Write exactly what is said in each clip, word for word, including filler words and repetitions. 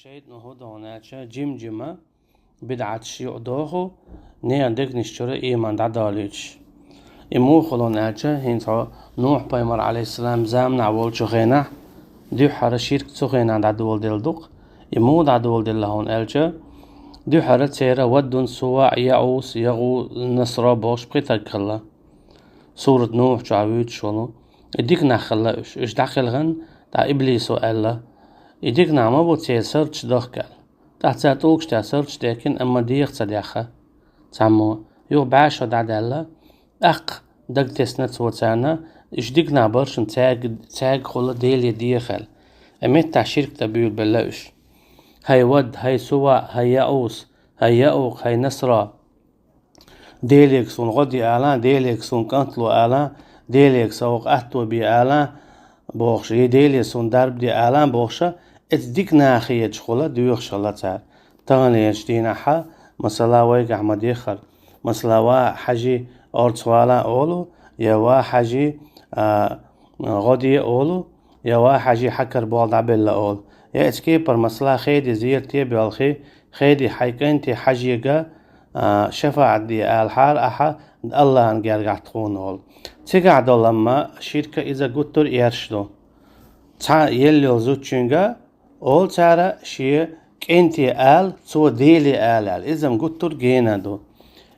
ШайтӀано хӀун до аьлча, жим-жима бидӀаташ юкъадоху, нехан дегнаш чура иман дӀадолуьйтуш. И муха хул аьлча, хӀинца хьо Нухь-пайхамар, Ӏалайхиссалам, заманахь волчу хенахь, дуьххьара ширк цу хенахь дӀадоладелла ду-кх. И муха дӀадоладелла хьуна аьлча, дуьххьара церан Ваддун, Суваъ, ЯӀус, ЯгӀу-, Насра бохуш пхи стаг хилла. Сурат Нухь чохь вуьйцуш волу. И дика нах хилла уьш. Уьш дӀакхелхина, тӀаккха иблисо аьлла: «И дика нах ма бу, церан сурташ дохка», аьлла. ТӀаккха цара тӀулгаш тӀехь сурташ дехкина, амма деха ца дехха. Цхьаммо юха бӀе шо дӀадаьлла, тӀаккха дагтесна цо царна, уьш дика нах бара шуна, цаьрга, цаьргахула Деле деха аьлла. И меттахь ширк тӀе буьйлабелла уьш. ХӀай Вад, хӀай Суваъ, хӀай ЯӀус, хӀай ЯӀук, хӀай Насра. Делега суна гӀо де алан, Делега суна кӀант ло алан, Делега со вокху атто бе алан, бохуш, я Деле суна дарба де алан, бохуша, эца дика нахехьа хула доьхуш хилла цара. Таханлерчу дийнахьа, масала, вайгахь ма-деххара, масала, ва хьажи, орцах валан олу, я ва хьажи, а, гӀо де олу, я ва хьажи, хьан кара болх дӀабелла олу. Я эца кепара, масала, хеди зерате а боьлхий, хеди хьайн кӀанте хьажега, а, шафаӀат де алахьара ахьа, Аллахьан гергахь тхуна олу. Цигахь долу амма ширка иза гуттар а эрш ду. Цхьа елла йолу зудчуьнга олу цара шен кӀанте ала, цо Деле ала аьлла. Иза-м гуттар а гена ду.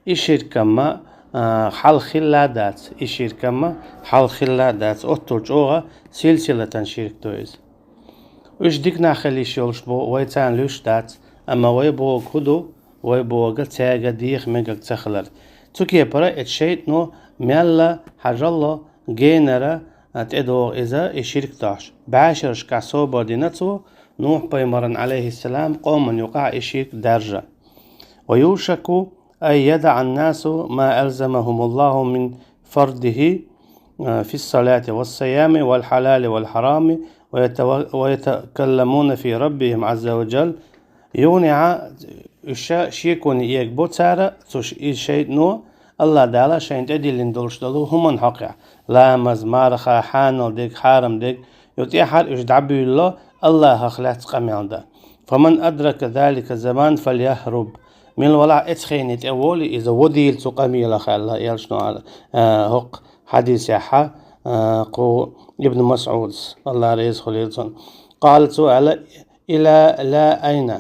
И ширкамма, а, хьалха хилла а дац, и ширкамма хьалха хилла а дац, оттур чӀогӀа силсилатан ширк ду иза. Уьш дика нах хила йиш йолуш бу, вай царна луьйш дац, амма вай бохург хӀун ду, вай бохург цаьрга деха мегар ца хилар. Цу кепара эца шайтӀано мелла хьажалло генара, а, тӀедогӀу иза, и ширк дохьуш. БӀешерашкахь собар дина цо, Нухь-пайхамаран, Ӏалайхиссалам, къоман юкъахь и ширк даржа. ويوشك أن يدع الناس ما ألزمهم الله من فرضه، آه، في الصلاة والصيام والحلال والحرام ويتو-، ويتكلمون في ربهم عز وجل. Юха а уьш шеконе эгабо цара, цу ш-, и шайтӀано, Аллахь Дала шайна тӀедиллина долуш долу хӀуманна хьокъехь, ламаз, марха, хьанал дерг, хьарам дерг, ю тӀаьхьара уьш дӀабуьйлало Аллахьах лаьцна къамел дан. فمن أدرك ذلك الزمان فليهرب. Мила валахь эца хене тӀеволий иза, водийла цу къамелах аьлла, элчано, а, хӀокху хьадисехьа, а, кху Ибн Масъудас, Аллахь реза хуьлийла цунна. قال, цо аьлла: إلى لا أين؟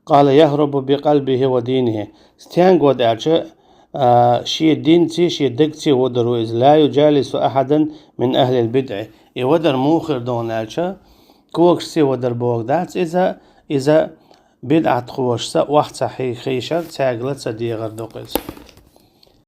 قال: يهرب بقلبه ودينه. Стенга вада аьлча, а, шен динций, шен дагций вадар ву иза. لا يجالس أحدا من أهل البدع. И вадар муха хир ду аьлча, когашций вадар бохург дац иза, иза бидӀатхошца охьа ца хи-, хийшар, цаьргала ца дехар ду-кх иза.